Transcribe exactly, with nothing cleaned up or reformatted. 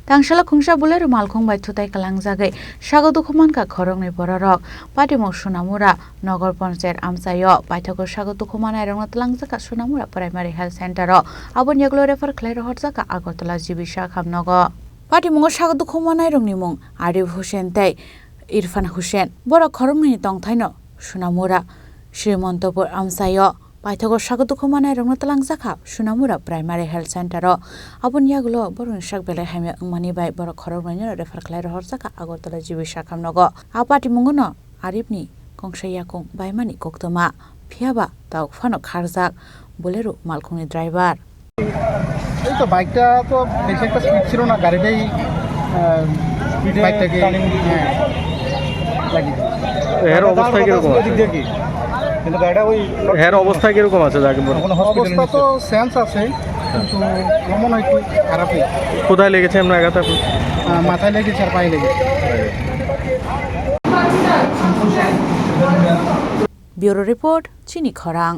Tangsalo khungsa Bolero malkhung bai thutai kwlangjagwi sago dukhu mankha khoroknwi bororok. Patimung Sunamura Nogor Panchayat amchaio paithago sago dukhu manairokno twlangjakha Sunamura Primary Health Center o. Aboni yagulo refer khlai rohorjakha Agartala G B Sakham nogo. Patimungo sago dukhu manairokni mung Arif Hussain tei Irfan Hussain. Borok khoroknwini tongthaino Sunamura Srimantopur amchaio paithago sago dukhu manairokno twlangjakha Sunamura Primary Health Center o. Aboni yagulo borokni sak belai hamya wngmani bai borok khoroknwino refer khlai rohorjakha Agartala G B Sakham nogo. A patimungono Arifni kongsa yakung baimani koktwma, phiyaba tabuk phano kharjak Bolero malkhungni driver. এই তো বাইকটা তো বেশি একটা স্পিড ছিল না, গাড়িটাই, আহ, স্পিডে বাইকটাকে টার্নিং দিয়েছে। হ্যাঁ, লাগিয়ে দিয়েছে। এর গাড়িটা অবস্থা দাঁড় কিরকম করা আছে? ছিল এদিক দিয়ে কি? কিন্তু গাড়িটা ওই এর অবস্থা কিরকম আছে? যাকে বল- কোনো হসপিটালে অবস্থা নিচ্ছে। তো সেন্স আছে, কিন্তু আমার মনে হয় একটু খারাপই। কোথায় লেগেছে এমন আঘাত আপনার? আহ, মাথায় লেগেছে আর পায়ে লেগেছে। Bureau Report, Chini Khorang.